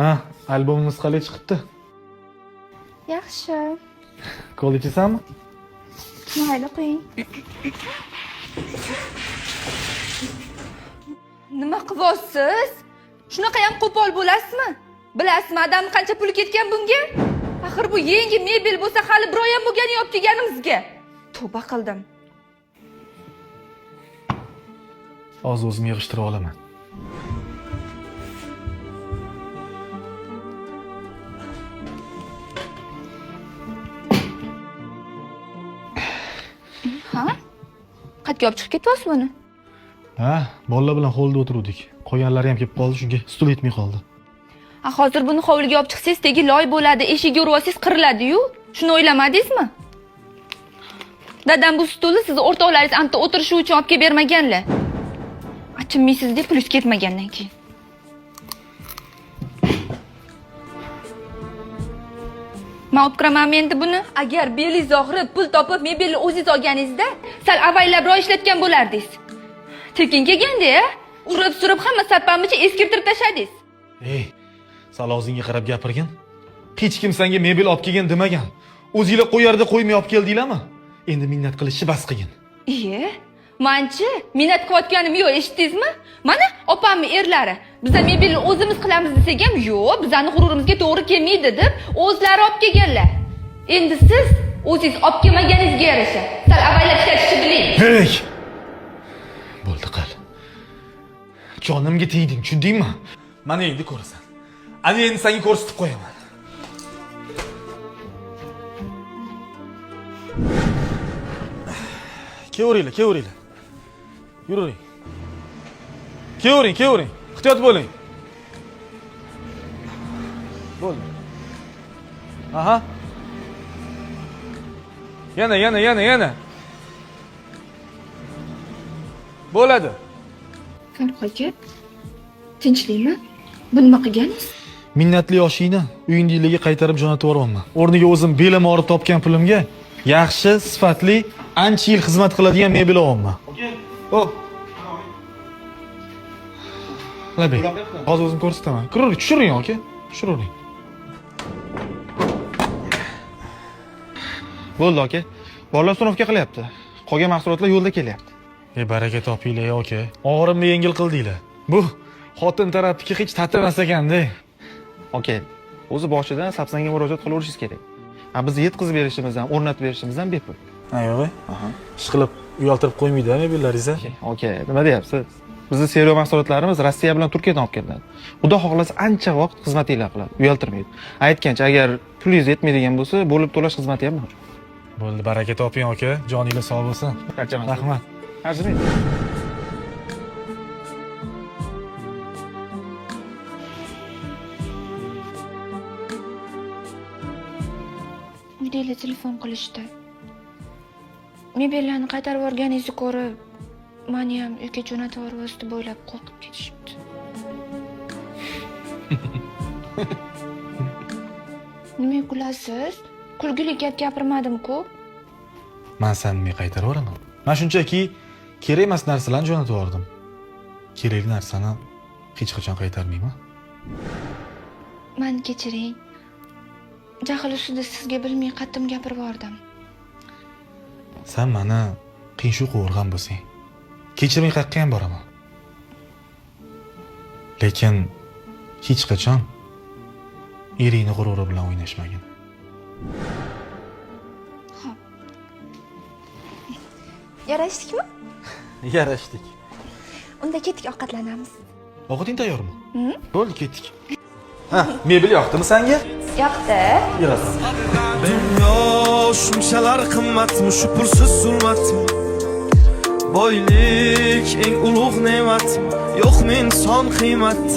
Ha, albomimiz qalay chiqibdi? Yaxshi. Kola ichasanmi? Mayli, qo'ying. Nima qilyapsiz? Shunaqa ham qo'pol bo'lasizmi? Bilasizmi, adam qancha puli ketgan bunga? Axir bu yangi mebel bo'lsa, hali bir oy ham bo'lgani yo'q kelganimizga. Tavba qildim. Hozir o'zim yig'ishtirib olaman. Ha? Qayerga olib chiqib ketyapsiz buni? Ha, bolalar bilan holda o'tiruvdik. Qolganlari ham kelib qoldi, shunga stul yetmay qoldi. A hozir buni hovliga olib chiqsangiz tegi loy bo'ladi, eshikka urib olsangiz qiriladi-yu. Shuni o'ylamadingizmi? Dadam bu stulni sizni o'rtoqlaringiz anta o'tirishi uchun olib kelib bermaganlar. Achinmaysiz deb pulingiz ketmagandan keyin. Men olib kiramanmi endi buni? Agar belingiz og'rib, pul topib mebelni o'zingiz olganingizda, sal avaylabroq ishlatgan bo'lardingiz. Tekin kelganda-ya, urib surib hamma sapamicha eskirtirib tashladingiz. Ey, sal og'zingga qarab gapirgin. Hech kim senga mebel olib kelgin demagan. O'zinglar qo'yarda qo'ymay olib keldinglarmi? Endi minnat qilishni bas qilgin. Iye, manchi minnat qilayotganim yo'q, eshitdingizmi? Mana opamni erlari. Biza mebelni o'zimiz qilamiz desak ham, yo'q, bizani g'ururimizga to'g'ri kelmaydi deb o'zlari olib kelganlar. Endi siz o'zingiz olib kelmaganingizga yarasha sal avaylab ishlatishni biling. Hey! Bo'ldi qil. Jonimga tegding, tushundingmi? Mana endi ko'rasan. Ana endi senga ko'rsatib qo'yaman. Kelaveringlar, kelaveringlar. Yuravering. Kelavering, kelavering. Ehtiyot bo'ling. Bo'ldi. Aha. Yana, yana, yana, yana. Bo'ladi. Farruh aka, tinchlikmi? Bu nima qilganingiz? Minnatli yoshingni uyingdagilarga qaytarib jo'natib yuboryapman. O'rniga o'zim belim og'rib topgan pulimga yaxshi, sifatli, ancha yil xizmat qiladigan mebel olyapman. O. Labay. Hozir o'zim ko'rsataman. Kiravering, tushiring aka. Tushiravering. Bo'ldi aka. Bolalar установка qilyapti. Qolgan mahsulotlar yo'lda kelyapti. E baraka topinglar aka. Og'rimni yengil qildinglar. Bu xotin tarafniki hech tatimas ekanda. Aka, o'zi boshidan Sapsanga murojaat qilaverishingiz kerak. A biz yetkazib berishimiz ham, o'rnatib berishimiz ham bepul. Ha yo'q. Ishqilib uyaltirib qo'ymaydi mebellaringiz a? Aka, nima deyapsiz? Bizni seriya mahsulotlarimiz Rossiya bilan Turkiyadan olib kelinadi. Xudo xohlasa ancha vaqt xizmatinglar qiladi, uyaltirmaydi. Aytgancha, agar pulingiz yetmaydigan bo'lsa, bo'lib to'lash xizmati ham mavjud. Bo'ldi, baraka toping aka. Joninglar sog' bo'lsin. Charchamasdan. Rahmat. Arzimaydi. Uydagilar telefon qilishdi. Mebellarni qaytarib yuborganingizni ko'rib, mani ham uyga jo'natib yuborasiz deb o'ylab qo'rqib ketishibdi. Nimaga kulasiz? Kulgili gap gapirmadim-ku. Man seni nimaga qaytarib yuboraman? Man shunchaki kerak emas narsalarni jo'natib yubordim. Kerakli narsani hech qachon qaytarmayman. Mani kechiring. Jahl ustida sizga bilmay qattiq gapirib yubordim. Sen mani qiyshuv qovurg'an bo'lsang, kechirmay qayerga ham boraman. Lekin hech qachon eringni g'ururi bilan o'ynashmagin. Xo'p. Yarashdikmi? Yarashdik. Unda ketdik ovqatlanamiz. Ovqating tayyormi? Bo'ldi, ketdik. Ha, mebel yoqdimi senga? Yoqdi. Yurasan. Dunyo shunchalar qimmatmi shu pulsiz zulmatmi? Boylik eng ulug' ne'matmi? Yo'qmi inson qiymati?